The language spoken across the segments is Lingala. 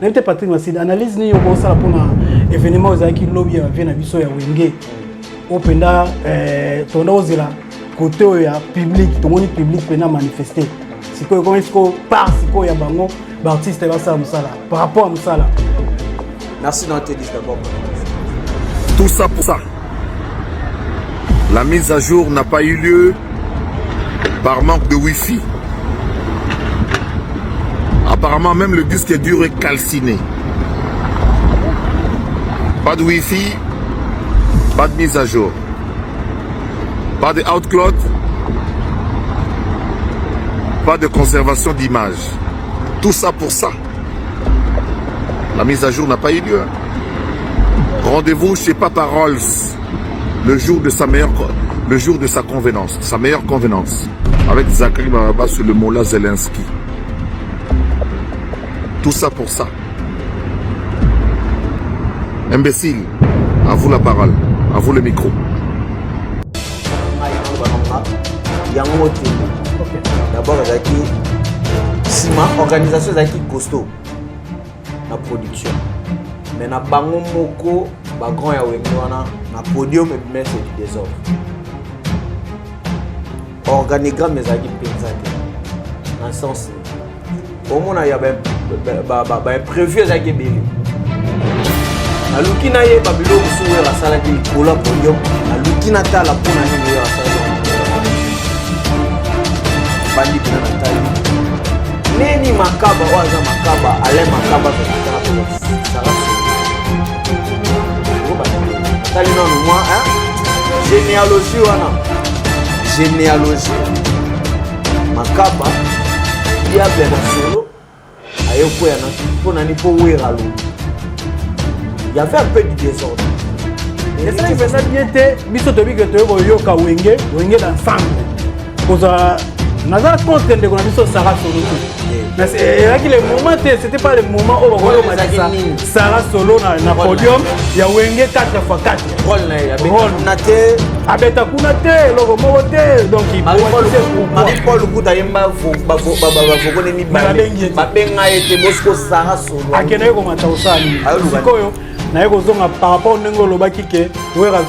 Nayebi te, Patrick Masidi, analyse nini okosala mpona événement oyo ezalaki lobi ya vie na biso ya Wenge, oyo mpenza tonda kozela côté oyo ya public? Tomoni public mpenza manifester. Sikoyo ekomi sikoyo part sikoyo ya bango baartiste basala mosala par rapport à mosala. Merci Nantelis d'abord. Tout ça pour ça. La mise à jour n'a pas eu lieu par manque de Wi-Fi. Apparemment, même le disque dur est calciné. Pas de Wi-Fi, pas de mise à jour. Pas de iCloud, pas de conservation d'images. Tout ça pour ça. La mise à jour n'a pas eu lieu. Rendez-vous chez Papa Rolls le jour de sa convenance, sa meilleure convenance, avec Zachary Baraba sur le mot là Zelensky. Tout ça pour ça. Imbécile, à vous la parole, à vous le micro. Yango te. D'abord ezalaki nsima organisation ezalaki costaud na production, mais na bango moko bagrand ya Wenge wana na podium ebima, c'est du désordre. Organigramme ezalaki mpenza te na sens omona ya baimprévu ezalaki ebele. Naluki nayeba biloko mosusu oyo asalaki likolo ya podium. Naluki natala mpona nini oyo asalaki. Bandi mpena natali neni Makaba oyo aza Makaba, Alain Makaba, Sara. Natali nanu mwa généalogie wana, généalogie Makaba, diable na solo ayekwea na mpo nani? Mpo Wera alobi y avait un peu du désordre. Esalaki mpenza bien te. Biso toyebi ke toyei koyoka Wenge, Wenge d'ensemble. Kozala naza contre ndeko na biso Sara Solo te, mais ezalaki le moment te, c'était pas le moment oyo bakoyomatisa Sara Solo na podium ya Wenge 4 x 4. Rôle na ye abeta te. Abeta kuna te, eloko moko te, donc Marie Paul Kuta ayemba bavokone mibale, babenga ye te. Bosiko Sara Solo akendaki komata kosala nini? Sikoyo naye kozonga par rapport ndenge olobaki ke Wera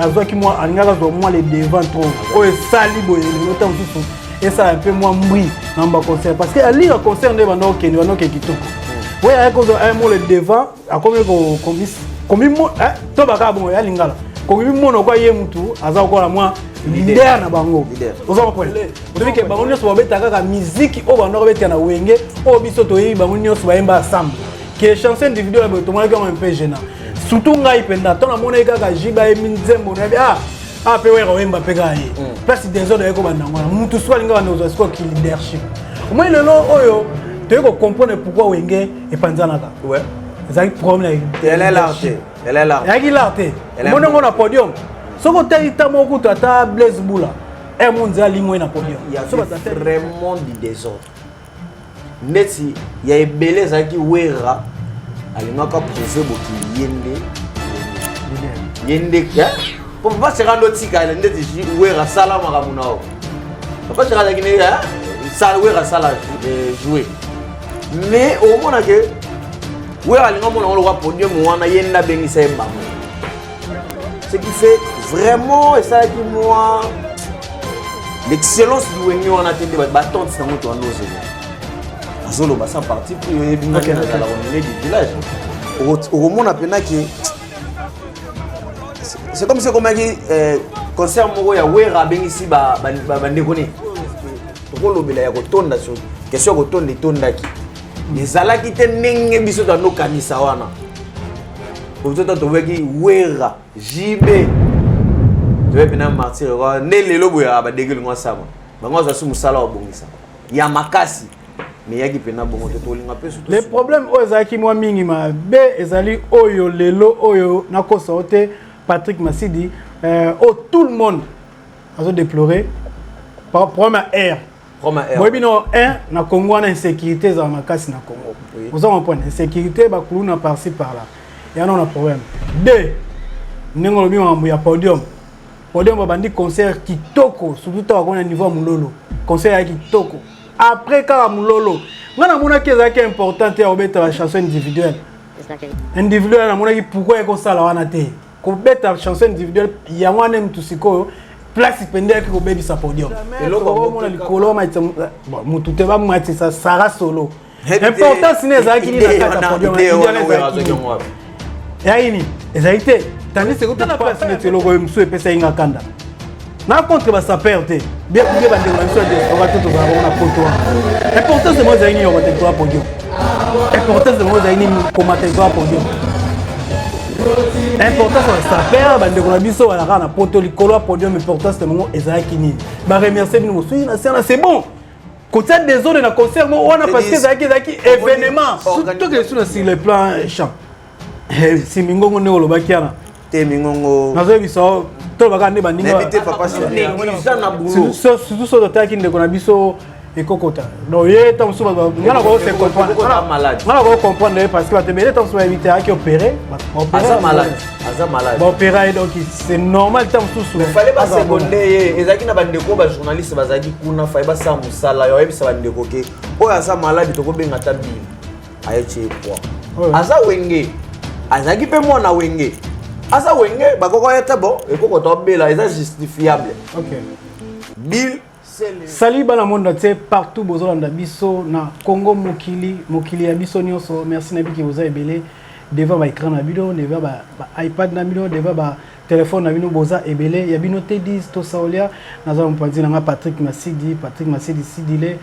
azwaki mwa, alingaki azwa mwa le devant trop. Oyo esali boye lelo, ntango mosusu esala mpe mwa mbri na baconcert, parce que alira concert nde banda okende, banda okende kitoko. Oyo ayaki kozwa un mot le devant, akomi komi to baka bongo ya lingala, komimona kwa ye mutu aza kokola mwa leader na bango. Oza comprendre, oyebi ke bango nyonso babeta kaka miziki oyo banda kobetela na Wenge, oyo biso toyebi. Bango nyonso bayemba ensemble ke chanson individuelle boye, tomonaki yango un peu gênant, surtout ngai mpenza. To namonaki kaka Jiba ayembi nzembo, nayebi ah mpe Wera oyemba mpe kaka ye. Place désordre aye kobanda yango wana. Mutu soki alingi banda kozwa sikoyo ki leadership omoi. Lelo oyo toyei kocomprendre pourquoi Wenge epanzanaka. Ezalaki problème, ezalaki lar te. Omoni yango na podium, soki otali ta moko kutu ata Blaise Bula mo nzela alimoi na podium. Vraiment du désordre neti ya ebele ezalaki. Wera alingaka prouver bokili ye nde, ye nde po Papa Chéri ndo otikala ndeti Wera asala makambo na yo. Papa Chéri azalaki nde Wera asala jouer, mais omona ke Wera alinga omona ngo lokwa podium wana, ye nde abengisa ye bango, ce qui fait vraiment esalaki mwa l'excellence du Wenge wana te. Nde batante nango to wana ozela azoloba sans parti pris. Oyebi ngai nazala komene du village, okomona mpena ke c'est comme si ekomaki concert moko ya Wera abengisi bandeko ne. Tokolobela ya kotonda, so question ya kotonda etondaki, ezalaki te ndenge biso tandokanisa wana. Biso ta tobeki Wera, JB, toyebi mpena martyr nde lelo boye badege lingo asama bango azwa si mosala wabongisa ya makasi, me yaki mpena bongo te. Tolinga mpe. Le problème oyo ezalaki mwa mingi mabe ezali oyo lelo oyo nakosa o te, Patrick Masidi, oyo tout le monde azodéplorer, problème ya air. Boyebi no 1 na Congo wana, insécurité ezala makasi na Congo. Oza comprendre, insécurité, bakuluna par-ci par-là, yana na problème. Deux, ndenge olobi makambo ya podium, podium babandi concert kitoko, surtout ntango akoni na niveau ya mololo, concert ya kitoko. Après kaka mololo Nga namonaki ezalaki important te ya kobeta bachanson individuelle individuelle. Namonaki pourquoi ekosala wana te, kobeta chanson individuelle yango wana. Mutu sikoyo place pende yaki kobebisa podium, Eloko yango omona te. Likolo bamatisa mutu te, bamatisa Sara solo. Importance nini ezalaki nini na kati ya podium? Idée wana ezalaki nini? Eyaki nini? Ezalaki te. Tandis que tala place neti eloko oyo mosusu epesaki nga kanda na contre basapeurs te, bien bien bandeko na biso ya diaspora te, tozala bango na poto wana. Importance yango ezalaki nini ya komata likolo ya podium? Importance yango ezalaki nini, komata likolo ya podium? Importance ya basapeurs, bandeko na biso balaka na poto, likolo ya podium, importance na bango ezalaki nini? Baremercie bino mosusu na siana, c'est bon. Kotia désordre na concert mo wana, parce que ezalaki événement. Toke esu na sur le plan chant, si mingongo ndenge olobaki wana. Te, mingongo. Nazoyebisa o, tolobaka nde baninga. Nayebi te, papa chéri. Surtout Na boulot. Surtout soki totalaki ndeko na biso ekokota, donc ye ntango mosusu nga na kose comprendre, Ekokota malade. nga na ko comprendre ye, parce que bato ebele ntango mosusu bayebi te, ayaki opéré. Aza malade, aza malade. Baopéra ye, donc c'est normal ntango mosusu. Fallait baseconde ye. Ezalaki na bandeko bajournaliste bazalaki kuna, fallait basala mosala yo, oyebisa bandeko ke oyo aza malade, tokobenga ata bino ayetie ye poids. Aza Wenge, azalaki mpe mwana Wenge, aza Wenge, bakoko ye te. Bon, ekokota obela, eza justifiable. Bill. Sali bana monde entier, partout bozolanda biso na Congo Mokili, mokili ya biso nyonso. Merci na biki boza ebele devant ba écran na bino, devant ba iPad na bino, devant ba téléphone na bino, boza ebele. Ya bino te 10 tosaolia, naza mopanzi na nga Patrick Masidi, Patrick Masidi Sidile.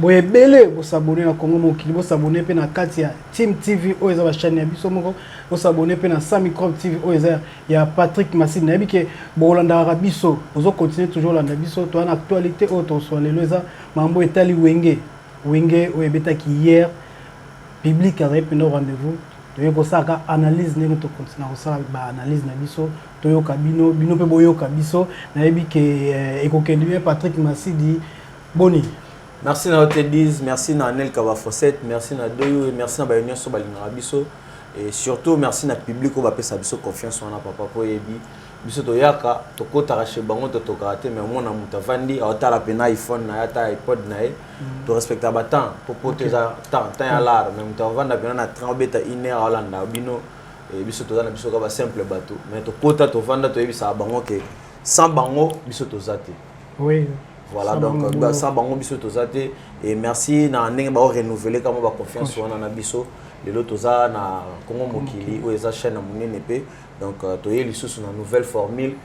Boye ebele, bosabone na Congo Mokili, bosabone mpe na kati ya Team TV oyo eza bachaîne ya biso moko, bosabone mpe na Sans Microbe TV oyo eza ya Patrick Masidi. Nayebi ke bokolandaka biso, bozocontinue toujours olanda biso. Toza na actualité oyo tozwa lelo, eza makambo etali Wenge. Wenge oyo ebetaki hier, public azali mpenza au rendez-vous. Toyei kosalaka analyse ndenge tokontinue kosala baanalyse na biso, toyoka bino, bino mpe boyoka biso. Nayebi ke ekokende bien. Patrick Masidi, boni? Merci na yo te 10, merci na Anel Kabafosset, merci na Doyo et merci na bayo nyonso balingaka biso, et surtout merci na public oyo bapesa biso confiance wana. Papa, po oyebi biso toyaka, tokɔtaka chez bango, totokaka te, mais omona moto avandi, aotala pena iPhone na ye, ata iPod na ye. Torespecta batemps po poto eza temps, temps ya lar, mais moto avanda pena na train, obeta une heure, aolanda bino. Biso toza na biso kaka basimple bato, mais tokɔta, tovanda, toyebisaka bango ke sans bango biso toza te. Voilà. Sans donc bango, boulot. Sans bango biso toza te. Et merci na ndenge bao renouveler kama baconfiance wana na biso. Lelo toza na Congo Mokili oyo eza chaîne ya monene mpe, donc toye lisusu na nouvelle formule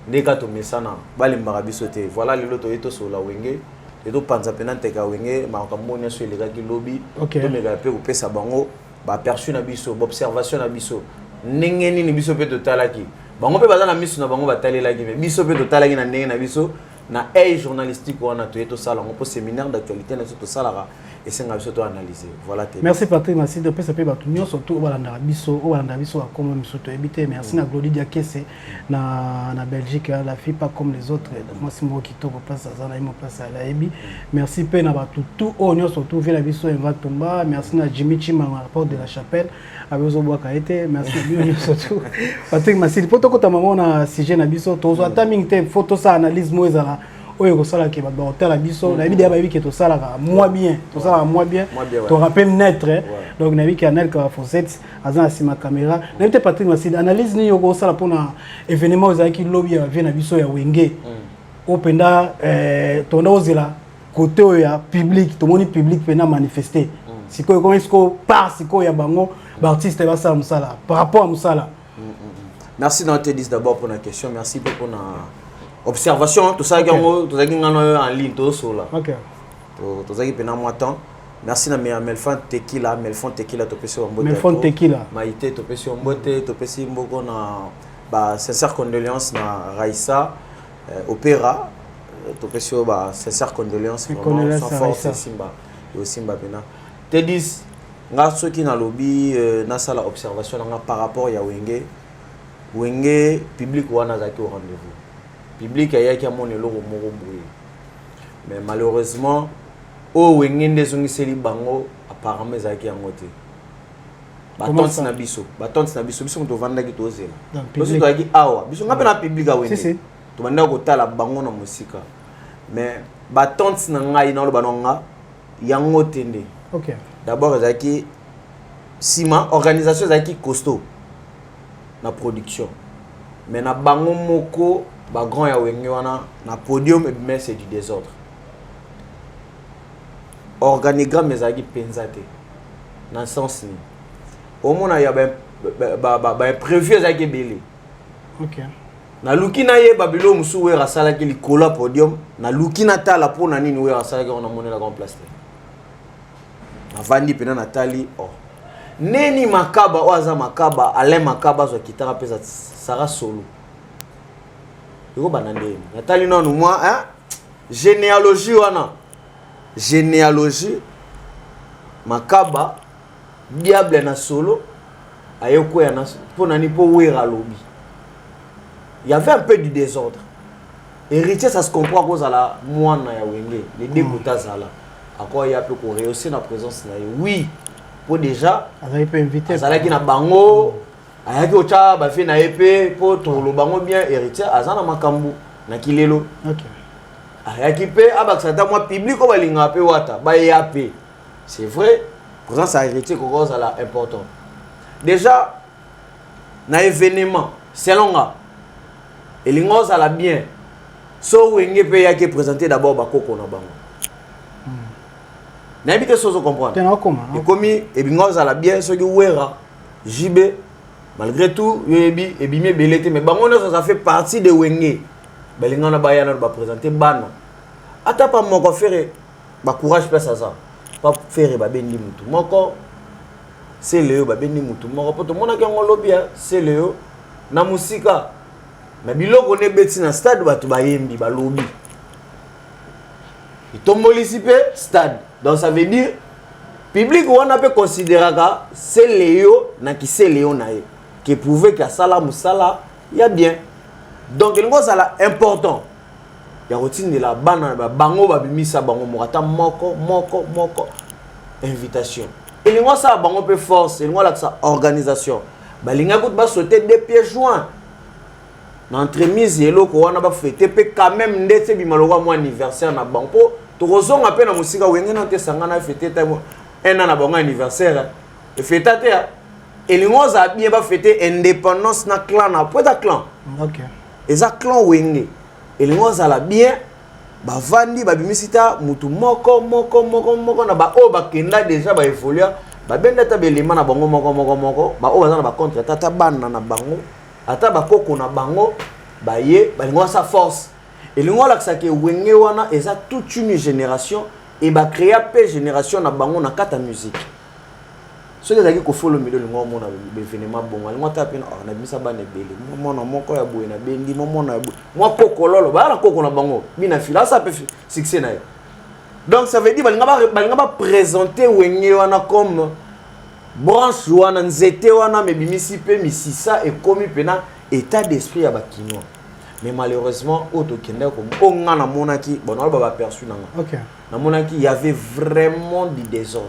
nde kaka tomesana, balembaka biso te. Voilà, lelo toye tosolola Wenge e topanza mpena nteka Wenge, makambo nyonso elekaki lobi. Tomekaka mpe kopesa bango baaperçu na biso, baobservation na biso, ndenge nini biso mpe totalaki. Bango mpe baza na miso na bango batalelaki, mais biso mpe totalaki na ndenge na biso, na œil journalistique wana. Toye tosala yango mpo séminaire d'actualité na biso tosalaka, esenga biso toanalyse. Voilà te. Merci Patrick Masidi. Opesa mpe bato nyonso tu oyo balandaka biso, oyo balandaka biso bakoma miso toyebi te. Merci na Glodi Diakese na Belgique, la fille pas comme les autres, mwasi moko kitoko, place aza na ye mo place alayebi. Merci mpe na bato tu oyo nyonso tu vie na biso Eva Tumba. Merci na Jimmy Chimanga na Porte de la Chapelle, abe ozobwaka ye te. Merci na bino nyonso tu. Patrick Masidi, mpo tokota mamo na sujet na biso, tozwa ata mingi te. Fo tosala analyse mo ezala oyo ekosalaka bato bakotala biso. Nayebi deya, bayebi ke tosalaka mwa bien, tosalaka mwa bien. Mwa bien, ouais. Torape neutre. Donc nayebi ke Anel Kawafosset aza na nsima caméra. Nayebi te, Patrick Masidi, analyse nini okosala mpona événement oyo ezalaki lobi ya bavie na biso ya Wenge, oyo mpenza tonda ozela côté oyo ya public? Tomoni public mpenza manifester. Sikoyo ekomi sikoyo part sikoyo ya bango baartiste basala mosala par rapport ya mosala. Merci na te d'abord pour la question, merci mpe pour na observation tosalaki yango. Tozalaki ngano oyo en ligne, tozosola. Tozalaki mpena mwa temps. Merci na Melfan Tekila, Melfon Tekila, topesi yo mbote. Melfon Tekila. Maïté, topesi yo mbote. Topesi mboko na ba sincère condoléance na Raïssa Opéra, topesi yo ba sincère condoléance vraiment. Condoléances sans à force. Raïssa. Esimba, eosimba mpena te 10. Nga soki nalobi nasala observation na nga par rapport ya Wenge. Wenge, public wana azalaki au rendez-vous. Public ayaki amona eloko moko boye, mais malheureusement oyo Wenge nde ezongiseli bango apparemment ezalaki yango te. Comment Batonte ça? na biso, batonte na biso, biso moto tovandaki, tozela. Dans Biso public. tozalaki awa, biso nga mpe na public Si, awenge. si. Tobandaki kotala bango na mosika, mais batonte na ngai, naloba na nga yango te nde. D'abord ezalaki nsima, organisation ezalaki costaud na production, mais na bango moko bagrand ya Wenge wana na podium ebima, c'est du désordre. Organigramme ezalaki mpenza te. Na sens nini? Omona ya baimprévu ezalaki ebele. Naluki nayeba biloko mosusu Wera asalaki likolo ya podium. Naluki natala mpo na nini Wera asalaki yango, namonelaka en place te. Navandi mpena, natali, oh, neni Makaba oyo aza Makaba, Alain Makaba azwa kitara mpe Sara solo ekobanda ndeni. Natali nanu mwa, hein? Généalogie wana, généalogie Makaba, diable na solo ayekwea na mpo nani? Mpo Wera alobi il y avait un peu du désordre. Héritier, ça se comprend, kozala mwana ya Wenge, les deux côtés azala, akoya mpe korehausser na présence na ye, oui, mpo déjà azalaki mpe invité. Azalaki na bango, ayaki kotya bafie na ye mpe mpo toloba bango bien. Héritier aza na makambo na kilelo. Ayaki mpe abakisa ata mwa public oyo balingaka mpe wata baya mpe. C'est vrai, présence ya Héritier koko ozala important déjà na événement. Selon nga, elingi ozala bien so Wenge mpe eyaki présenter d'abord bakoko na bango. Nayebi te so ozo comprendre. Te, nakoma. Ekomi ebinga ozala bien soki Wera, JB, malgré tout yo yebi ebimi ebele te, mais bango nyonso, ça fait partie de Wenge. Balinga na baya nano baprésente bana, ata pa moko Ferre bacourage place aza pa Ferre, babendi mutu moko sele oyo, babendi mutu moko mpo tomonaki yango lobi ya sele oyo na mosika na biloko nde ebeti na stade. Bato bayembi, balobi, etombolisi mpe stade. Donc ça veut dire public wana mpe considéraka seleyo na kiseleyo na ye ke prouve ke asala mosala ya bien. Donc elingi ozala important ya kotindela bana na bango, babimisa bango moko, ata moko moko moko invitation. Elingi osala bango mpe force, elingi olakisa organisation. Balingaki kutu basauter deux pieds joints na entremise ya eloko wana, bafêter mpe quand même ndeti ebima lokwa mwa anniversaire na bango, mpo tokozonga mpe na mosika. Wenge nano te esangana efêter ta un an na bango anniversaire, efêta te. Elingi ozala bien bafêter indépendance na clan na po eza clan. Eza clan Wenge. Elingi ozala bien bavandi, babimisi ta mutu moko moko moko moko na baoyo bakenda déjà, baévolua, babenda ata belema na bango moko moko moko, baoyo baza na bacontre, ata ata bana na bango, ata bakoko na bango baye. Balingi basa force, elingi olakisaka Wenge wana eza toute une génération e bacréa mpe génération na bango na kati ya musique. Soki ezalaki Koffi Olomide, olingi omona baévénement bongo, alingi ata mpe nabimisa bana ebele, mwana moko ya boye nabendi, mwana ya boye, mwa kokololo baya na koko na bango bina fila, asa mpe succès na ye. Donc ça veut dire balinga baprésente Wenge wana comme branche wana, nzete wana mebimisi mpe misisa, ekomi mpena état d'esprit ya bakinois. Mais malheureusement oyo tokendaki, oyo nga namonaki, bon, naloba baperçu na nga, namonaki il y avait vraiment du désordre.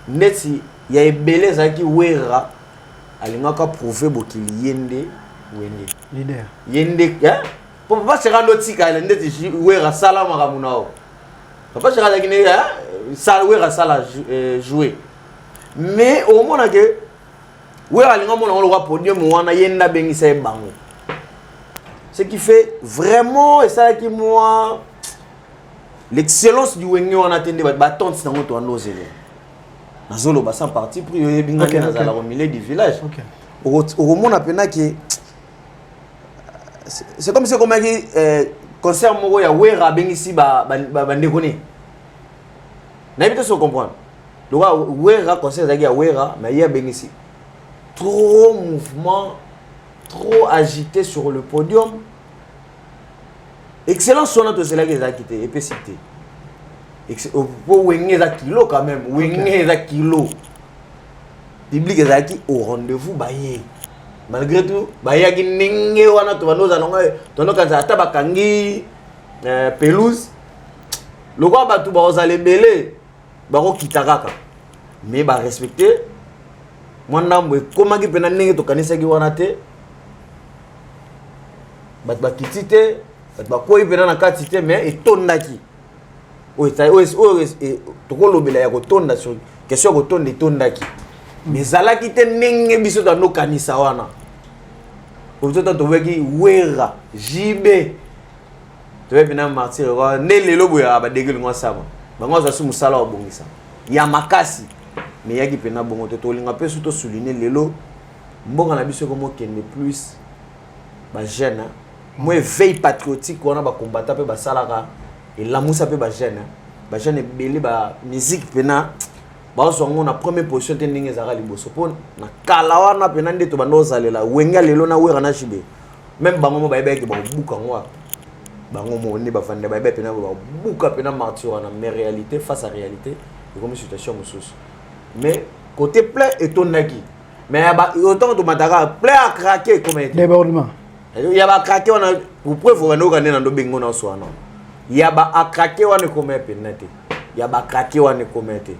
Neti ya ebele ezalaki Wera alingaka prouve bokili ye nde Wenge leader. Ye nde po Papa Chéri ando otikala ndeti Wera asala makambo na o Papa Chéri azalaki ne Wera asala jouer, mais omona ke Wera alinga omona ngo lokwa podium wana, ye nde abengisa ye bango, ce qui fait vraiment esalaki mwa l'excellence du Wenge wana te. Nde batente nango toanda ozele, nazoloba sans parti pris, oyebi nga nde nazalaka au milieu du village. Okomona mpena ke c'est comme si ekomaki concert moko ya Wera abengisi bandeko ne. Nayebi te so comprendre. Lokwa Wera, concert ezalaki ya Wera, mais ye abengisi trop mouvement, trop agité sur le podium. Excellence wana tozelaki ezalaki te, epesi te, po Wenge eza kilo quand même. Wenge eza kilo, public ezalaki au rendez-vous, baye malgré tout bayaki ndenge wana. Tobanda ozala ngo, tondokanisa ata bakangi pelouse lokwa bato bakozala ebele, bakokita kaka, mais barespecte mwa ndambo. Ekomaki mpena ndenge tokanisaki wana te. Bato bakiti te, bato bakwei mpena na kati te, mais etondaki. Oyo tokolobela ya kotonda, sur question ya kotonda, etondaki, mais ezalaki te ndenge biso tandokanisa wana. Biso ta toboyaki Wera, JB, toyebi na Martyr nde lelo boye badege lingo asama bango azwa si mosala wabongisa ya makasi, mais eyaki mpena bongo te. Tolinga mpe so tosouligne, lelo mboka na biso ekomokende plus bajeune mo éveil patriotique wana, bakombata mpe basalaka elamusa mpe bajeune ebele. Bamusique mpena bazwa yango na première position te ndenge ezalaka liboso, mpo na kala wana mpena nde tobanda ozalela Wenge lelo na Wera na JB. Même bango mo bayebaki bakobuka yango wapi, bango mo nde bavanda bayebaki mpena babuka mpena Martyr wana. Mais réalité face à réalité, ekomi situation mosusu. Mais côté plein etondaki, mais autant tomataka plein à craquer ekoma ete débordement. Ya bacraquer wana, pour preuve, bandoka nde na ndobengo na so wana ya ba à craquer wana ekoma mpena te, ya bacraquer wana ekoma te.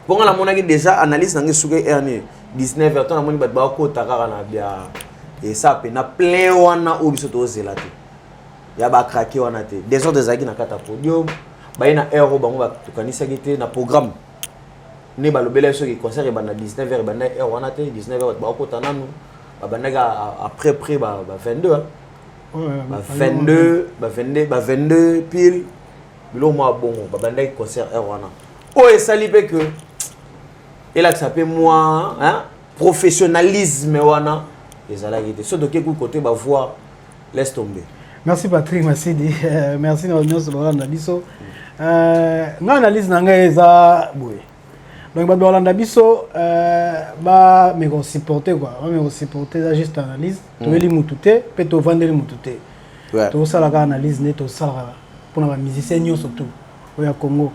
Mponga namonaki déjà analyse nange soki heure nini, 19 heures to namoni bato bakota kaka na bia esa mpena plein wana oyo biso tozela te, ya bacraquer wana te. Désordre ezalaki na kati ya podium, baye na heure oyo bango tokanisaki te na programme nde balobela soki concert ebanda 19 heures, ebanda heure wana te. 19 heures bato bakota nanu, babandaki après près ba 22, ba 22, ba 22, ba 22 pile, biloko mwa bongo. Babandaki concert heure wana oyo esali mpe ke elakisa mpe mwa professionnalisme wana ezalaki te. So toke ku côté bavoix, laisse tomber. Merci Patrick Masidi, merci na nyonso balanda biso. Nga analyse na ngai eza boye. Donc bato balanda biso, bameka kosupporter quoi, bameka kosupporter. Eza juste analyse, toyeli mutu te mpe tovandeli mutu te. Tosalaka analyse nde tosalaka mpona bamusicien nyonso tu oyo ya Congo.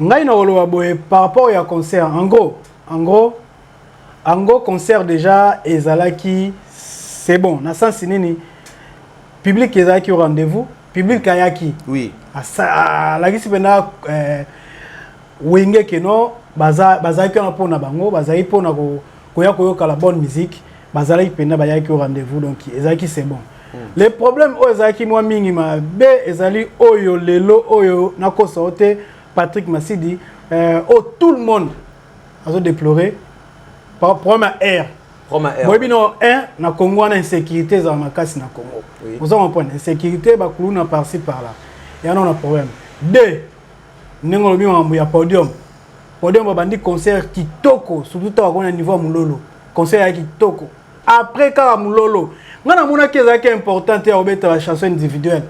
Ngai na koloba boye par rapport ya concert, en gros concert déjà ezalaki, c'est bon. Na sens nini? Public ezalaki au rendez-vous, public ayaki. Alakisi mpena Wenge keno bazalaki wana mpona bango, bazalaki mpona koya koyoka la bonne musique, bazalaki mpena, bayaki au rendez-vous. Donc ezalaki, c'est bon. Le problème oyo ezalaki mwa mingi mabe ezali oyo lelo oyo nakosa o te, Patrick Masidi, oyo tout le monde azodéplorer, problème ya air. Boyebi no 1 na Congo wana, insécurité ezala makasi na Congo. Oza comprendre, insécurité, bakuluna par-ci par-là, yana na problème. Deux, ndenge olobi makambo ya podium, podium babandi concert kitoko, surtout ntango bakoni na niveau ya mololo, concert ya kitoko. Après kaka mololo, ngai namonaki ezalaki important te ya kobeta bachanson individuelle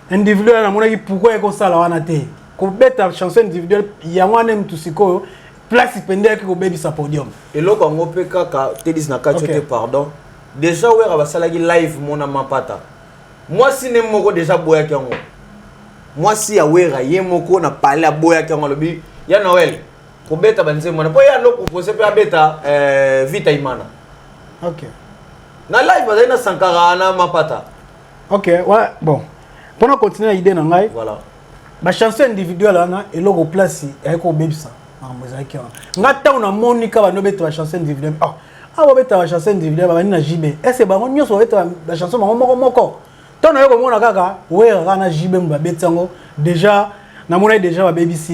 individuelle. Namonaki pourquoi ekosala wana te, kobeta chanson individuelle yango wana mutu sikoyo place pende yaki kobebisa podium. Eloko yango mpe kaka tedis na kati te, pardon. Déjà Wera basalaki live mona mapata, mwasi ne moko déjà aboyaki yango. Mwasi ya Wera ye moko na pale aboyaki yango, alobi ya Noel kobeta banzembo wana mpo ye ando propose mpe abeta Vita Imana. Na live bazali na Sankara na mapata. Ok, ouais, bon, mpona continuer na idée na ngai, bachanson individuelle wana, eloko place eyaki kobebisa makambo ezalaki wana. Nga ntango namoni ka bando obeta bachanson individuelle, ah awa babeta bachanson individuelle, babandi na JB, ese bango nyonso babeta bachanson bango moko moko. Ntango naye komona kaka Wera kaka na JB mo babeti yango, déjà namonaki déjà babebisi.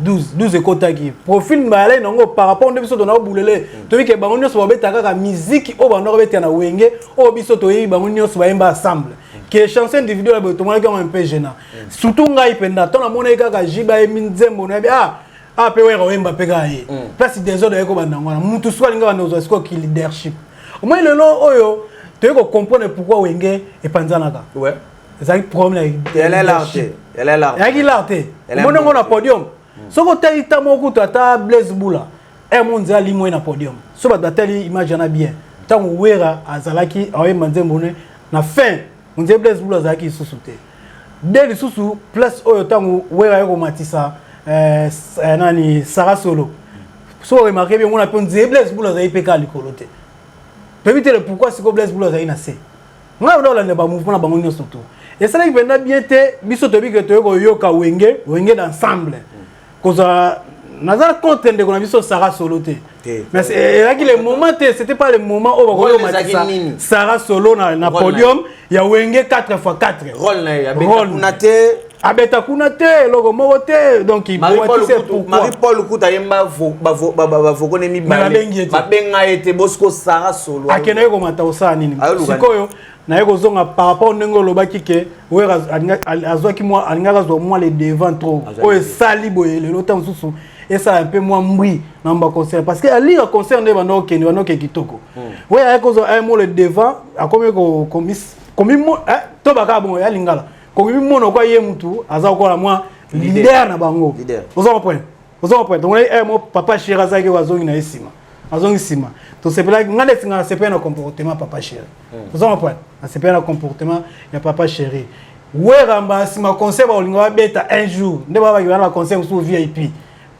12 12 ekotaki profil bayalai nango par rapport nde biso tona obulele. Toyebi ke bango nyonso babeta kaka miziki oyo bando kobetela na Wenge, oyo biso toyebi bango nyonso bayemba ensemble, ke chanson individuelle boye tomonaki yango un peu gênant. Surtout ngai mpenza, ntango namonaki kaka JB ayembi nzembo, nayebi ah mpe Wera oyemba mpe kaka ye, place désordre aye kobanda yango wana. Mutu soki alingi banda kozwa sikoyo ki leadership omoi lelo oyo, toyei kocomprendre pourquoi Wenge epanzanaka. Ezalaki problème ya leadership. Eyaki lar te, omoni yango na podium. Soki otali ta moko kutu, ata Blaise Bula ere mo nzela limoi na podium, so bato batali image wana bien, ntango Wera azalaki aoyemba nzembo ne na fin, nzela Blaise Bula azalaki lisusu te. De lisusu place oyo ntango Wera aye komatisa nani, Sara Solo, so oremarquer bien, omona mpe nzela Blaise Bula azali mpe kaka likolo te. Toyebi te le pourquoi sikoyo Blaise Bula azali na se. Ngai oda olanda bamouvement na bango nyonso to esalaki mpenza bien te. Biso toyebi ke toyei koyoka Wenge, Wenge d'ensemble. Kozala naza contre ndeko na biso Sara Solo te, mais ezalaki le moment te, c'était pas le moment oyo bakoki komatisa Sara Solo na podium ya Wenge 4 x 4. Rôle na ye, abeta kuna te. Abeta kuna te, eloko moko te. Donc Marie Paul kuta ayemba bavoko ne mibale, babenga ye te. Bosco Sara Solo akendaki komata kosala nini? Sikoyo naye kozonga par rapport ndenge olobaki ke Wera azwaki mwa, alingaki azwa mwa le devant trop. Oyo esali boye lelo, ntango mosusu esala mpe mwa mbri na baconcert, parce que alira concert nde banda okende, banda oke kitoko. Oyo aye kozwa un mot le devant, akomi komi to baka bongo ya lingala, komimona kwa ye mutu aza kokola mwa leader na bango. Oza comprendre? Oza comprendre? Donc mo Papa Chéri azalaki, azongi na ye nsima, azongi nsima. Tosepelaki, ngai nde esinga nasepeli na comportement Papa Chéri. Oza comprendre? Nasepeli na comportement ya Papa Chéri. Weramba nsima concert bakolinga babeta un jour nde babaki bana baconcert mosusu VIP.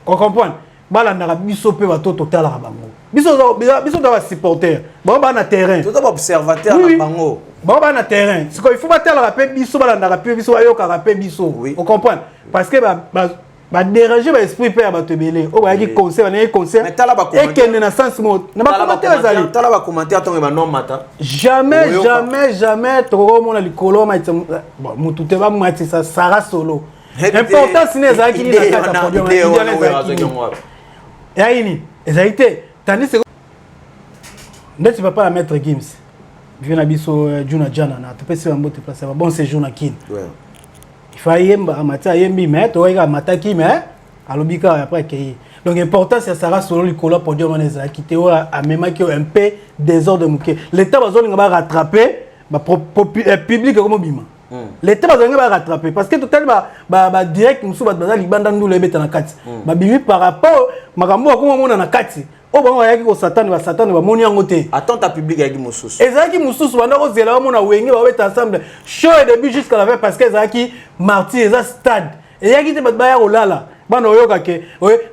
Ocomprendre? Balandaka biso mpe bato totalaka bango, biso biso toza basupporter, bango baa na terrain. Toza baobservateur na bango. Bango baa na terrain. Sikoyo il faut batalaka mpe biso, balandaka mpe biso, bayokaka mpe biso. Ocomprendre? Parce que badéranger baesprit mpe ya bato ebele oyo bayaki concert, banayaki concert ekende na sens moko na bacommentaire ezali. Tala bacommentaire ntongo banomata. Jamais, jamais, jamais tokoki komona likolo motu te bamatisa Sara Solo. Importance nini ezalaki nini na kati ya podium? Ezalaki nini? Ezalaki te. Tandis ndeti papa ya Maître Gims, vie na biso Juna Jana, na topesi bango te place ba bon séjour na Kine. Il faut ayemba, amati, ayembi, mais toyaki amataki, mais alobi kaka, après akei. Donc importance ya Sara Solo likolo ya podium wana ezalaki te. Oyo amemaki oyo un peu désordre moke, l'état bazolinga barattraper public ekomobima, l'état bazolinga barattraper, parce que totali badirect mosusu, bato baza libanda, ndula ebeta na kati, babimi par rapport makambo akoma mona na kati oyo bango bayaki kosatane, basatane bamoni yango te. Attente ya public eyaki mosusu. Ezalaki mosusu. Banda kozela bamona Wenge babeta ensemble show et début jusqu'à la fin, parce que ezalaki Martyr, eza stade, eyaki te bato baya kolala. Bana oyoka ke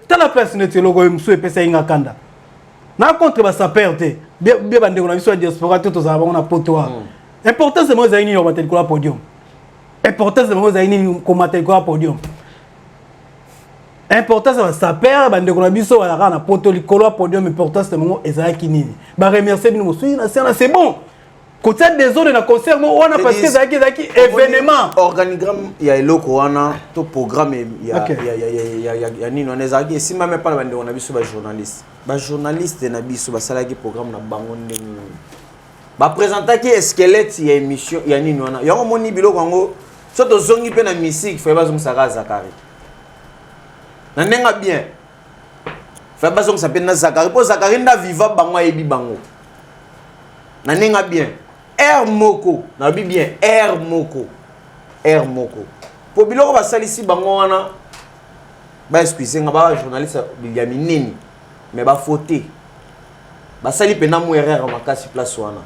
tala place neti eloko oyo mosusu epesaki nga kanda na contre basapeurs te, bie bandeko na biso ya diaspora te, tozala bango na poto wana. Importance bango ezali nini komata likolo ya podium? Importance bango ezali nini komata likolo ya podium? Importance ya basapeurs, bandeko na biso bazalaka na poto, likolo ya podium, importance na bango ezalaki nini? Baremercie bino mosuki na siana, c'est bon. Kotia désordre na concert mo wana, parce que ezalaki événement. Organigramme ya eloko wana to programme ya nini wana ezalaki esimbami mpa na bandeko na biso bajournaliste. Bajournaliste na biso basalaki programme na bango ndenge nini? Baprésentaki squelette ya émission ya nini wana. Yango omoni biloko yango, so tozongi mpe na musique, faye bazongisaka Zakari na ndenge bien, faye bazongisa mpe na Zakari, mpo Zakari nda viva bango, ayebi bango na ndenge bien. Aire moko nalobi bien, aire moko, aire moko, mpo biloko basalisi bango wana, baexcuse nga, bajournaliste ya minene, mais bafaute basali mpena mo erreur makasi place wana.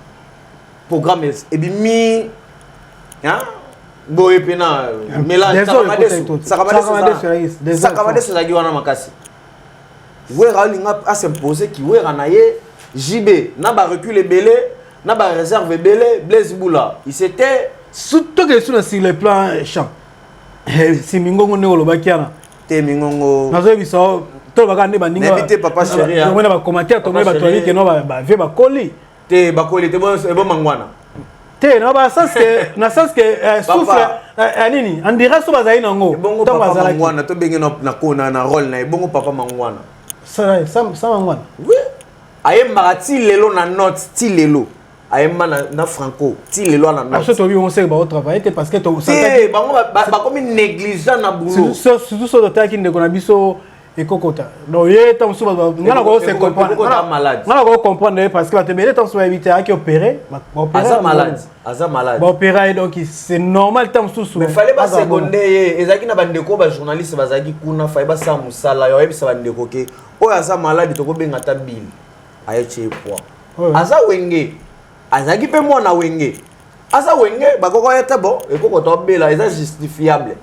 Programme ebimi boye mpena mélange. Sakamadeso ezalaki wana makasi. Wera alinga asimpose kiwera na ye, JB na barecul ebele, na baréserve ebele, Blaise Bula il s'était Surtout que sur le plan chant, si mingongo nde olobaki wana. Te, mingongo. Nazoyebisa, tolobaka nde baninga. Nayebi te, Papa Chéri. Tomona bacommentaire, tomoni bato bayebi keno bavie bakoli. Te, bakoli te, ebomangwana. Te, na ba sens que, na sens que souffle nini, en dirait so bazali nango. Bongo Papa Mangwana, tobenge na rôle na ye bongo Papa Mangwana. Sa Mangwana. Oui, ayembaka ti lelo na note, ti lelo ayemba na franco, ti lelo na note. Biso toyebi bongo seke baotravaille te, parce que te, bango bakomi négligent na boulot. Surtout so totalaki ndeko na biso ekokota, donc ye ntango mosusu nga na kose comprendre, nga na ko comprendre ye, parce que bato ebele ntango mosusu bayebi te ayaki opéré. Aza malade, aza malade. Baopéra ye, donc c'est normal ntango mosusu. Mais fallait baseconde ye. Ezalaki na bandeko bajournaliste bazalaki kuna, fallait basala mosala yo, oyebisa bandeko ke oyo aza malade, tokobenga ata bile ayetie ye poids. Aza Wenge, azalaki mpe mwana Wenge, aza Wenge, bakoko ye te. Bon, ekokota obela, eza justifiable.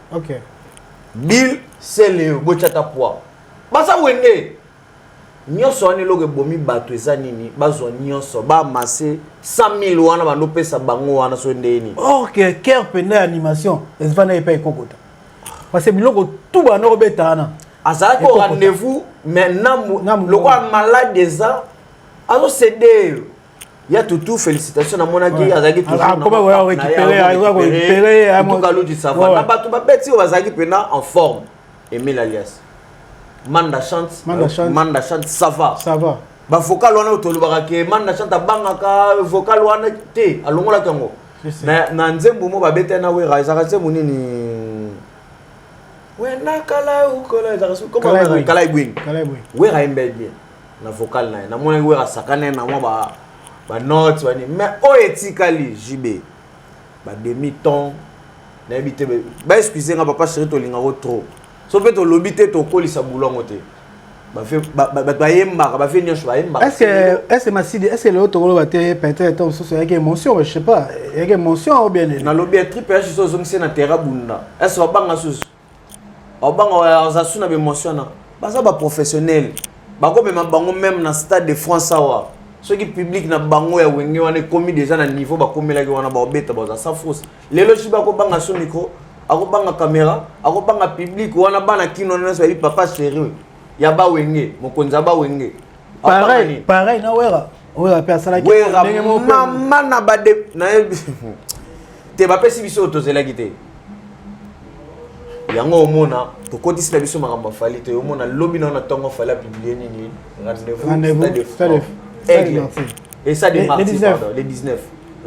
Bill sele botya ta poids, baza Wenge nyonso wana. Eloko ebomi bato eza nini? Bazwa nyonso, bamase 100 000 wana, bandopesa bango wana so ndenge nini? Or que cœur penda ya animation ezivanda epai ekokota, parce que biloko tu banda kobeta wana. Azalaki au rendez-vous, mais lokola malade eza, azocéder. Ya Tutu, félicitation, namonaki azalaki toujours. Ça va, na bato babeti oyo bazalaki mpena en forme. Emile alias Manda Chante. Manda Chante. Manda Chante, ça va. Ça va. Bavocal wana oyo tolobaka ke Manda Chante abangaka vocal wana te, alongolaki yango na nzembo mo babeta na Wera. Ezalaka nzembo nini? Wena kala ukola, ezalaka Kala Ibwing. Wera ayemba bien na vocal na ye. Namonaki Wera asakana ye na mwa banote bani, mais oyo etikali JB bademi ton, nayebi te. Baexcuse nga, papa chéri, tolingako trop. So mpe tolobi te, tokolisa bulwango te. Bato bayembaka, bafie nyonso bayembaka. Est-ce Masidi, est-ce lelo tokoloba te, peut-être mosusu eyaki émotion, je sais pas, eyaki émotion ou bien? Nalobi ya Triple H, so ozongisi na terrain bunda, est-ce babanga susu? Babanga, aza su na baémotion na baza baprofessionnel. Bakomema bango même na Stade de France awa, soki public na bango ya Wenge wana ekomi déjà na niveau bakomelaki wana, baobeta, baza sans force. Lelo si bakobanga so micro, akobanga caméra, akobanga public wana, bana kino wana nyonso bayebi papa chéri ya Bawenge, mokonzi ya Bawenge. Pareil, pareil na Wera. Wera mpe asalaki. Wera mama na bade, nayebi te, bapesi biso oyo tozelaki te. Yango omona tokotisi na biso makambo afali te. Omona lobi na wana ntongo afali apublie nini? Rendez-vous Stade de Aigle et ça de mardi, pardon, le 19,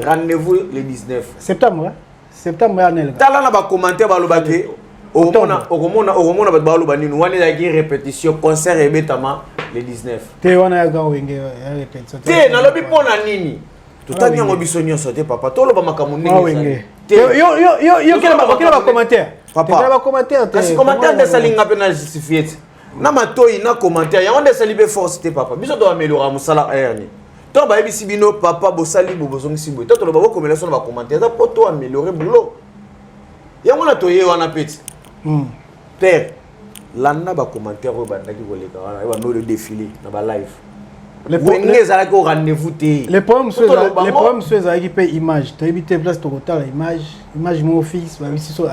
rendez-vous le 19. Septembre, septembre ya nel. Tala na bacommentaire, balobaki okomona, okomona, okomona bato baloba nini. Wana ezalaki répétition, concert ebetama le 19. Te, wana ya grand Wenge ya répétition. Te, nalobi mpo na nini totangi yango biso nyonso te, papa. Toloba makambo ndenge. Yo bacommentaire. Papa, bacommentaire. Kasi commentaire nde esalinga mpe na justifie te na matoi na commentaire. Yango nde esali mpe force te, papa. Biso toameliora mosala erne. Ntango bayebisi bino, papa, bosali bo, bozongisi boye to toloba, bokomela so na bacommentaire, eza mpo to améliorer boulot. Yango na toye wana mpe ti père landa bacommentaire oyo bandaki koleka wana, ebanda oyo défilé na balive. Wenge ezalaki au rendez-vous te. Le problème mosusu ezalaki mpe image. Toyebi te place tokotala image, image moko fixe babisi so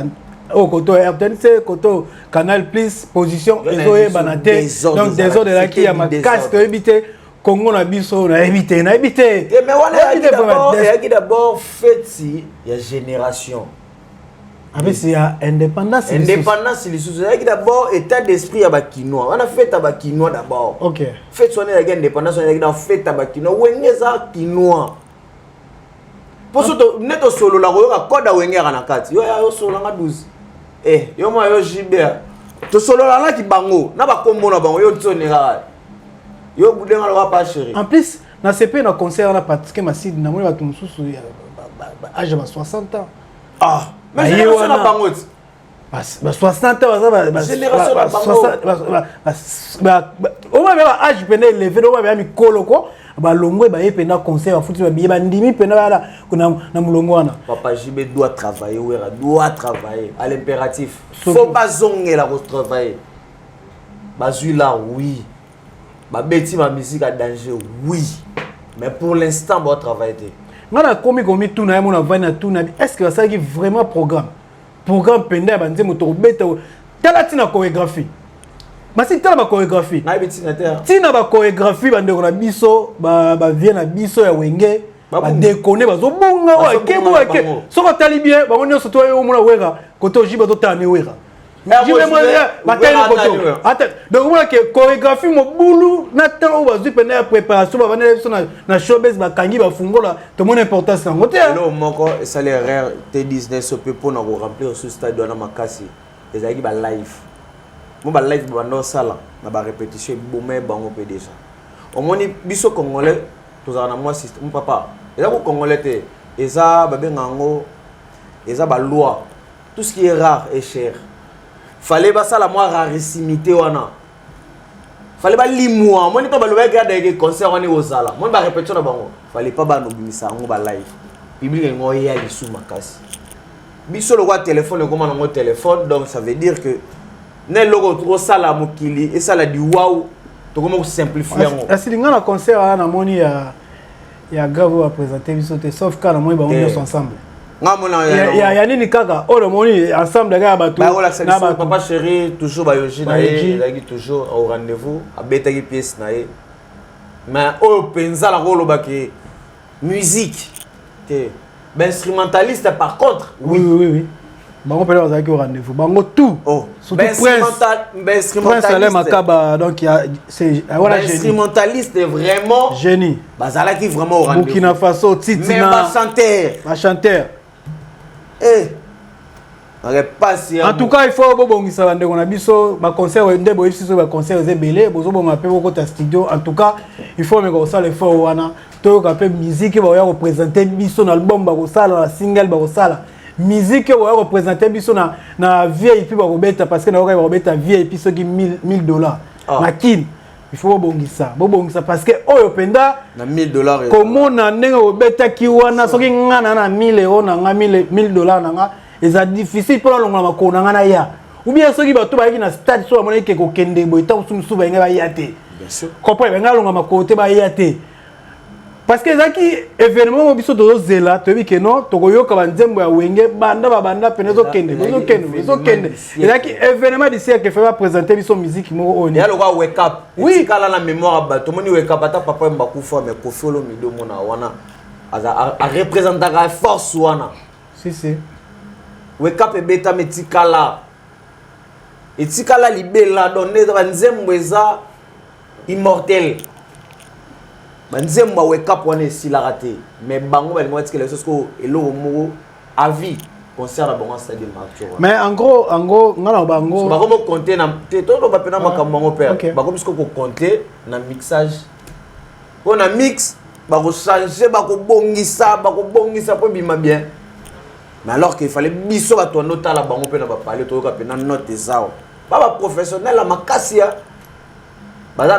oyo koto RTNC, koto Canal Plus, position ezoyebana te. Donc désordre ezalaki ya makasi. Toyebi te Kongo na biso, nayebi te, nayebi te. Mais wana eyaki d'abord feti ya génération. Apesi ya indépendance. Indépendance lisusu ezalaki d'abord état d'esprit ya Bakinois wana, fête ya Bakinois d'abord. Fête wana ezalaki indépendance, wana ezalaki na fête ya Bakinois. Wenge eza kinois, mpo so nde tosolola koyoka code ya Wenge yaka na kati. Yo ya yosololanga 12, eh, yo mwa yo Gilbert, tosololanaki bango na bakombo na bango. Yo ntsoni kaka yo budenga loka pa chéri. En plus na sepe na concert wana, parce que Masidi, namoni bato mosusu âge ya ba 60 ans. Ah, mais génération na bango ti. Ba 60 ans, baza oma ba âge pene élevé, oma ba mikolo ko balongwe, baye mpena concert, bafuti babiye, bandimi mpena bala na molongo wana. Papa JB doit travailler, Wera doit travailler à l'impératif. Faut bazongela kotravailler. Bazwi la, oui, babeti bamusique ya danger, oui, mais pour l'instant baotravaille te. Nga nakomi komituna ye mo, navandi na tuna: est ce que basalaki vraiment programme mpenza ya banzembo tokobeta? Tala ntina chorégraphie, masi, tala bachorégraphie. Nayebi ntina te. Ntina bachorégraphie, bandeko na biso, bavie na biso ya Wenge badekone, bazobunga akebo ake. Soki otali bien, bango nyonso to omona Wera kote oji, bazotala ne Wera batali koto. Donc omona ke chorégraphie mobulu na temps oyo bazwi mpena ya préparation, bavandela biso na showbase, bakangi bafungola, tomoni importance yango te. Eloko moko esali erreur te 19 mpe mpona koremplir su stade wana makasi ezalaki balive mo, balive babanda osala na barépétition, eboma bango mpe déjà. Omoni biso Congolais tozala na mwa système, papa. Eza ko Congolais te, eza babenga yango, eza baloi: tout ce qui est rare est cher. Fallait basala mwa rarissimité wana, fallait balimwa. Omoni to balobaki adayeke concert wana ekozala, moni barépétition na bango, fallait pas bana obimisa yango balive, public yango oya lisu makasi. Biso lokwa telefone ekoma nango telefone, donc ça veut dire que na eloko tokosala mokili esala di waw, tokoma kosimplifie yango. Asili nga na concert wana, namoni ya grave oyo baprésente biso te, sauf ka namoni bango nyonso ensemble. Nga mona. Ya nini kaka oyo namoni ensemble kaka bato. Bakolakisa biso papa chéri toujours, bayoji na ye ezalaki toujours au rendez-vous, abetaki pièce na ye. Mais oyo mpenza nakolobaki Musique te, bainstrumentaliste par contre. Oui, bango mpe bazalaki au rendez-vous, bango tout. Oh. Surtout Prince, Prince Alain Makaba, donc c'est voilà, instrumentaliste vraiment. Génie. Bazalaki vraiment au rendez-vous. Burkina Faso, Titina. Mais bachanteur. Bachanteur. Eh, en tout cas, il faut bobongisa, bandeko na biso. Baconcert nde boyebi biso, baconcert eza ebele, bozobonga mpe bokota studio. En tout cas, il faut meka kosala effort wana, toyoka mpe musique bakoya koprésente biso na album, bakosala na single, bakosala musique oyo bakoya koprésente biso na VIP bakobeta, parce que nayoka bakobeta VIP soki 1000 $. Ah. Na Kine, il faut bobongisa, bobongisa, parce que oyo mpenza na 1000 $. Komona ndenge obetaki wana, soki nga na 1000 euro na nga, 1000 $ na nga, eza difficile mpona longola makolo na nga na ya, ou bien soki bato bayaki na stade, so bamonaki ke kokende boye, ntango mosusu mosusu balingi baya te. Comprendre, balingi alonga makolo te, baya te, parce que ezalaki événement moko biso tozozela. Toyebi ke non, tokoyoka banzembo ya Wenge banda babanda pene, ezokende, ezokende, ezokende. Ezalaki événement du siècle. Fe baprésente biso musique moko oyo Ya lokwa Wake Up. Oui. Etikala na mémoire ya bato. Omoni Wake Up, ata papa Wemba akufa, mais Koffi Olomide, omona wana areprésentaka force wana. Si si. Wake Up ebetama, etikala, etikala libela. Donc nde eza banzembo eza immortel, banzembo ya Wake Up wana esilaka te. Mais bango balingi batikela biso sikoyo eloko moko à vie, concert na bango Stade Martyr. Mais en gros, nga na bango Bakomi kocompter na te, toloba mpena makambo yango père. Bakomi sikoyo kocompter na mixage, mpo na mix bakochange, bakobongisa, bakobongisa mpo ebima bien. Mais alors qu'il fallait biso bato wana otala bango mpe na bapale, toyoka mpena note eza ba baprofessionnel ya makasi ya baza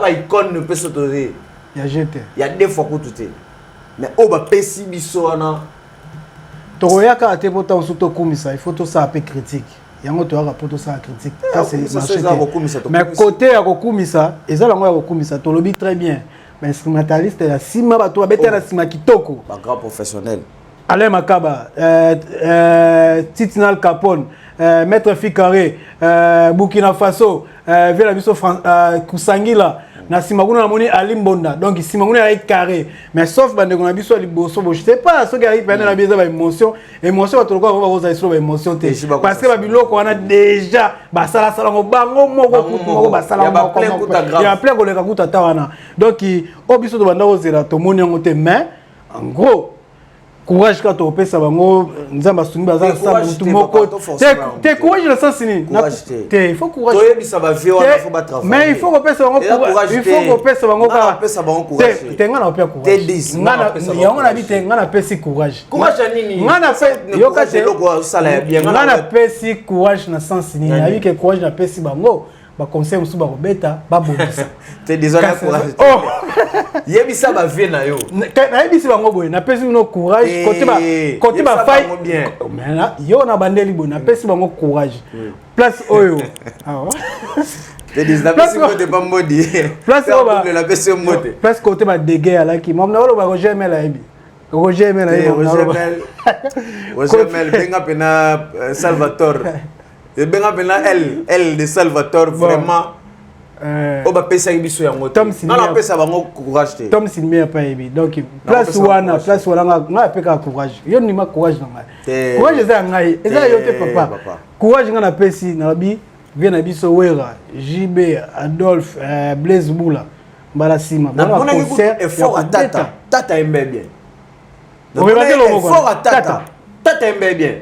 baicône mpe so toze ya gt. Ya deux fois kutu te, mais oyo bapesi biso wana. Tokoya kaka te mpo ntango mosusu tokumisa, il faut tosala mpe critique. Yango toyaka mpo tosala critique. Ça, c'est kokumisa marché so eza te. Kokumisa, Mais tokumisa. côté ya kokumisa, eza nango ya kokumisa, tolobi très bien, bainstrumentaliste ya nsima, bato babeta na nsima kitoko. Bagrand professionnel. Alain Makaba, Titinal Capone, Maître Ficarré, Burkina Faso, Vela biso Kusangila, na nsima kuna namoni Ali Mbonda. Donc nsima kuna ezalaki carré, mais sauf bandeko na biso ya liboso. Bo je sais pas soki ayaki pene na biso, eza baémotion, émotion. Bato lokola bango bakozala biso baémotion te, parce que babiloko wana déjà basalasala yango bango moko, kutu moko basala ya plein koleka kutu ata wana. Donc oyo biso tobanda kozela, tomoni yango te. Mais en gros, courage kaka tokopesa bango. Nzambe asungi, baza na mutu moko te. Courage na sens nini te? Il faut courage. Toyebisa bavie wana, faut batravailler. Mais il faut kopesa bango, il faut kopesa bango kaka te. Nga na opia courage yango na bi te, nga napesi courage. Courage ya nini? Nga na yoka te, nga napesi courage na sens nini? Nayebi ke courage napesi bango, baconseil mosusu bakobeta, babongisa. Te, désolé, courage, yebisa bavie na yo. Nayebisi bango boye, napesi bino courage côté bafai yo na bandeli boye, napesi bango courage place oyo. Place Place côté badege alaki na oloba Roger Mel, ayebi Roger Mel. Ayebi Roger Mel, benga mpena Salvatore, ebenga mpena l l de Salvatore vraiment. Oyo bapesaki biso yango te, nga napesa bango courage te. Tom Silmier pa yebi. Donc place wana, place wana nga apekaka courage. Yo ndima courage na ngai, courage eza ya ngai, eza yo te papa. Courage nga napesi, nalobi vie na biso Wera, JB, Adolphe, Blaise Bula, mbala nsima. Effort tata, tata yembe bien. Effort tata, tata yembe bien.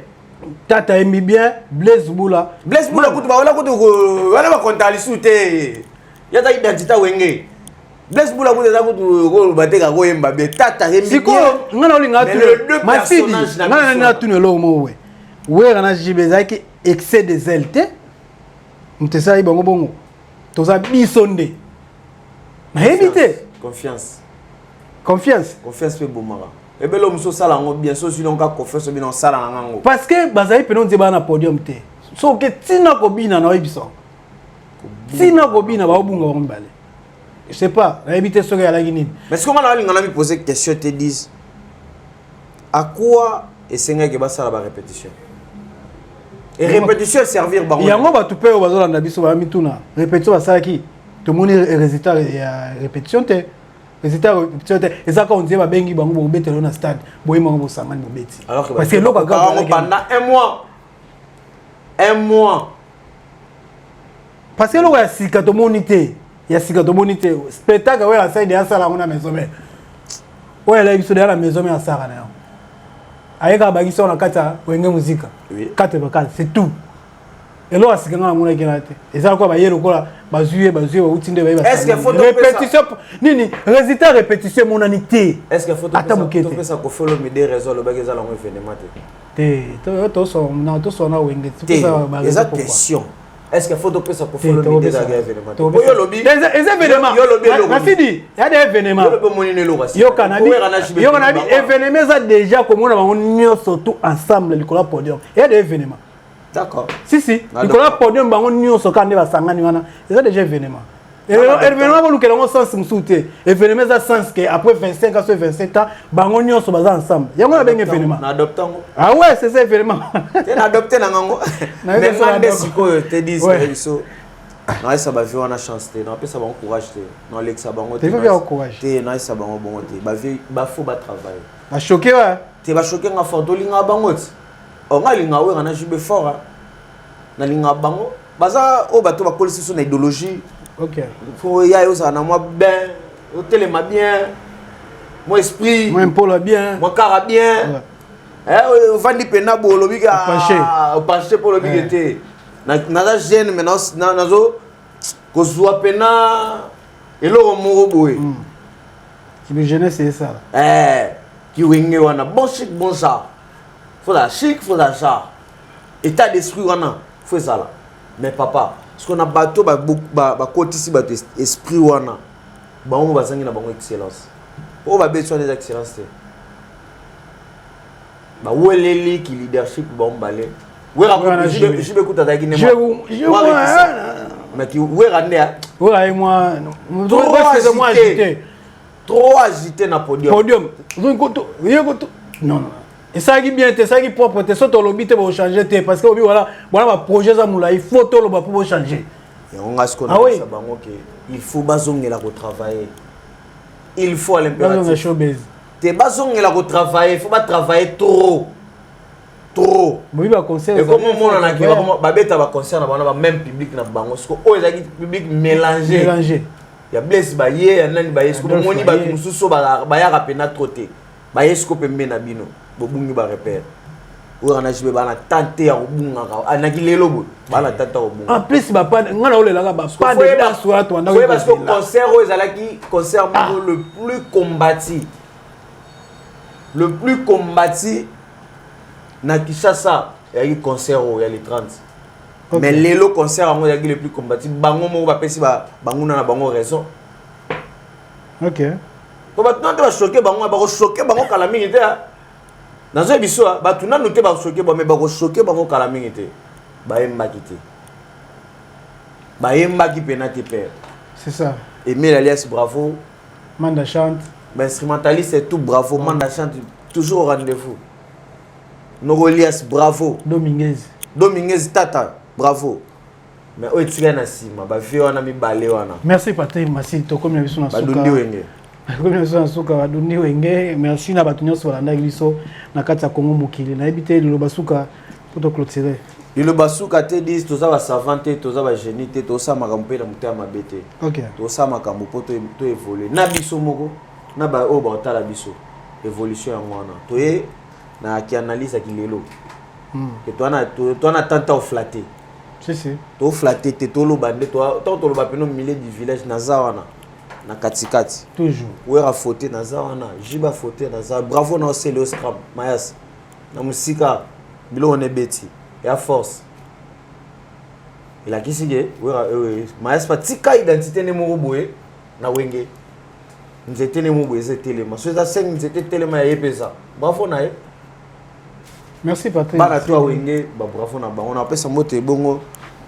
Tata yembi bien, Blaise Bula. Blaise Bula kutu bawala kutu wana bakonta lisu te, yaza identité Wenge. Blaise Bula kutu eza kutu koloba te, kakoyemba bien, tata yembi. Sikoyo nga na olinga Masidi, nga na natuna eloko moko. We Wera na JB, ezalaki excès de zèle te moto esalaki bango bongo? Toza biso nde nayebi te. Confiance. Confiance. Confiance mpe ebomaka ebele. Mosu osala yango bien, so ozwi nonka confiance, obina osala na ngango. Parce que bazali pene ondie baa na podium te, soki ntina kobina na oyebisa, ntina kobina, baobunga bango mibale. Je sais pas, nayebi te soki alaki nini. Mais soki nga na olinga na mi poser question te, dise à quoi esengaki basala barépétition et répétition eservir bango? Yango bato mpe oyo bazolanda biso baya mituna. Répétition basalaki, tomoni résultat ya répétition te. Résultat répétition te, eza kaka ondie babengi bango, bobetela na stade, boyembango, bosangani, bobeti. Alors que parce que eloko yango pendant un mois, un mois. Parce que eloko ya sika tomoni te, ya sika tomoni te. Spectacle oyo asali de, asala yango na Maison Mère. Oyo elaki biso deya na Maison Mère, asalaka na yango, ayekaka bakisi yango na kati ya Wenge Muzika. 4 bakate, c'est tout. Eloko ya sika nga namonaki na te. Eza lokola baye, lokola bazwi ye, bazwi ye, bauti nde baye. Est-ce que faut répétition nini? Résultat répétition emonani te. Est-ce que faut ata moke te. Topesa Koffi Olomide raison, alobaki eza lango événement te. Te, tosona Wenge. Te, eza question: est-ce que faut topesa Koffi Olomide ezalaka événement te? Po yo lobi Eza événement. Yo lobi eloko. Masidi, ya de événement. Yo lobi omoni eloko asi. Yoka na bi, yoka na bi, événement eza déjà komona bango nyonso tout ensemble likolo ya podium, eya de événement. D'accord. Si si, likolo ya podium, bango nyonso kaka nde basangani wana, eza déjà événement. Événement, bolukela yango sens mosusu te. Événement eza sens que après 25 ans so 27 ans, bango nyonso baza ensemble. Yango nabengi événement. Na adopte yango. Ah ouais, c'est ça, événement. Te, na adopte na ngango. Mais nga nde sikoyo te dis biso, naayesa bavie wana chance te, napesa bango courage te, nalekisa bango te. Te, naayesa bango bongo te. Bavie bafo batravaille. Bachoke wa. Te, bachoke nga fort. Tolingaka bango ti o nga alingaka Wera na JB fort, nalingaka bango. Baza oyo bato bakolisi biso na idéologie. Fo ya ye ozala na mwa bien, otelema bien, mwa esprit. Mwa mpola bien. Mwa kara bien, ovandi mpena boye, olobi openche mpo olobi ke te, naza jeune mais nazo kozwa mpena eloko moko boye. Kibi jeunesse esala. Kiwenge wana, bon chic, bon genre. Faut la chic, faut la genre, état d'esprit wana faut ezala. Mais papa, parce que na bato bakotisi bato esprit wana, bango bazangi na bango excellence. Oyo babeti wana eza excellence te. Baweleli ki leadership bango mibale. Wera, JB kuta azalaki ne mais ki Wera nde Wera ye mwa trop agité, trop agité na podium. Podium, non non, esalaki bien te, esalaki propre te. So tolobi te, bochange te, parce que obi wana wana baprojet eza molai, faut toloba mpo bochange. Yango nga sikoyo nayebisa bango ke il faut bazongela kotravailler, il faut à l'impératif te bazongela kotravailler, il faut batravailler trop trop. Boyi baconcert. Ekomi omonanaki babeta baconcert na bango na bameme public na bango. Siko oyo ezalaki public mélangé. Mélangé. Ya Blaise baye, ya nani baye. Siko bomoni bato mosusu bayaka mpena trop te, baye siko pembe na bino, bobungi barepere. Oyo wana JB bana tante ya kobungaka naki lelo boye, bana tante ya kobunga. En plus bapane, nga na olelaka bapane danse wana twanda. Parce que concert oyo ezalaki concert moko le plus combattu, le plus combattu na Kinshasa ezalaki concert oyo ya le 30. Mais lelo concert yango ezalaki le plus combattu, bango moko bapesi banguna na bango raison. Po bato nano te bachoke bango, bakochoke bango kala mingi te. Nazoyebi biso, bato nanu te bachoke bango, mais bakochoke bango kala mingi te. Bayembaki te, bayembaki mpena te, père. C'est ça. Emile alias bravo. Manda Chante. Bainstrumentaliste et tout, bravo. Manda Chante toujours au rendez-vous. Noro Elias, bravo. Dominguez. Dominguez tata, bravo. Mais oyo etikali na nsima, bavie wana mibale wana. Merci Patrik Masi, tokomi na biso na suka. Badundi Wenge. Tokomi na biso na suka, badundi Wenge. Merci na bato nyonso balandaki biso na kati ya Kongo mokili. Nayebi te, liloba suka po toclôturer. Liloba suka te, dis toza basavant te, toza bagénie te, tosala makambo mpe na motema mabe te. Tosala makambo mpo toévolue na biso moko, na baoyo baotala biso. Évolution yango wana toye na ki analyse ya kilelo. Ke toa na tanta oflatte. Si si. Toflatte te, toloba nde. Ntango toloba peno milieu du village, naza wana na katikati. Toujours. Wera faute, naza wana. Jiba faute, naza. Bravo na osele oscram mayas na mosika, biloko na ebeti ya force elakisi ke Wera mayas pa tika identité nde moko boye na Wenge. Nzete nde moko boye eza etelema, so eza 5 nzete etelema ya ye mpe eza bravo na ye. Merci Patrik. Bana to Awenge, babravo na bango. Napesa mbote ebongo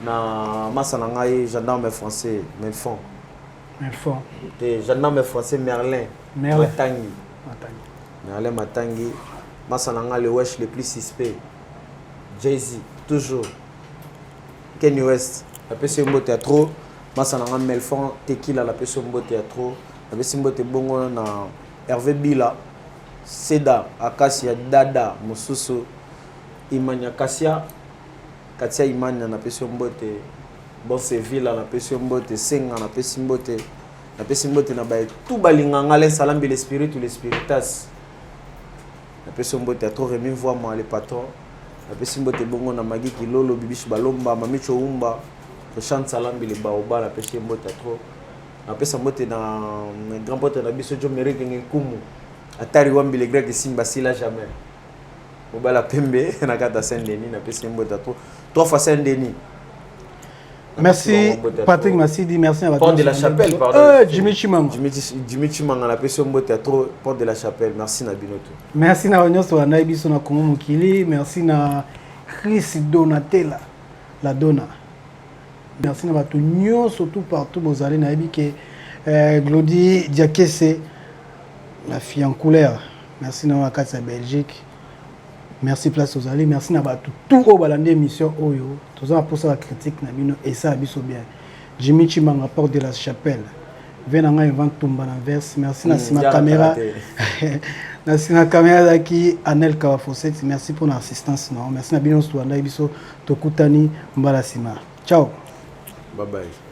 na masa na ngai, gendarme français Melfon. Melfon. Te, gendarme français Merlin. Merlin. Matangi. Matangi. Merlin Matangi, masa na ngai, le wesh le plus suspect, Jay-Z toujours, Kenny West, napesi yo mbote ya trop. Masa na ngai Melfon Tekila, napesi yo mbote ya trop. Napesi mbote bongo na Hervé Bila, Seda Akasia Dada mosusu, Imania Kasia, Katia Imania, napesi yo mbote. Bon Sevilla, napesi yo mbote. Senga, napesi mbote. Napesi mbote na baye tout balinga nga Alain Salambi, l'esprit ou l'espiritas. Napesi yo mbote ya trop Remy Mvuama, le patron. Napesi mbote bongo na Magui Kilolo, Bibiche Balomba, Mamicho Umba, Chante Salambi, le Baoba, napesi ye mbote ya trop. Napesa mbote na grand pote na biso Joe Merike Nkumu. Atari Wambi le grec Simba sila jamais. Mobala pembe na kata Saint-Denis, napesi ye mbote ya trop. Trois fois Saint-Denis. Merci Patrick Massidi, merci à Porte de la Chapelle, pardon. Jimmy Chimanga. Jimmy Chimanga, la pesi mbote ya trop, Porte de la Chapelle. Merci na bino tout. Merci na nyonso na biso na Congo Mokili, merci na Chris Donatella, la Donna. Merci na bato nyonso tout partout bozali na yebi ke Glody Diakese, la fille en couleur. Merci na kati ya Belgique. Merci place ozali, merci na bato tout oyo balandi émission oyo. Toza na posa la critique na bino et ça biso bien. Jimmy Chimanga, Porte de la Chapelle. Ve na ngai Ivan Tumba na verse. Merci na sima caméra. Na sima caméra zaki Anel Kawafoset. Merci pour l'assistance non. Merci na bino nyonso bandaki biso tokutani mbala sima. Ciao. Bye bye.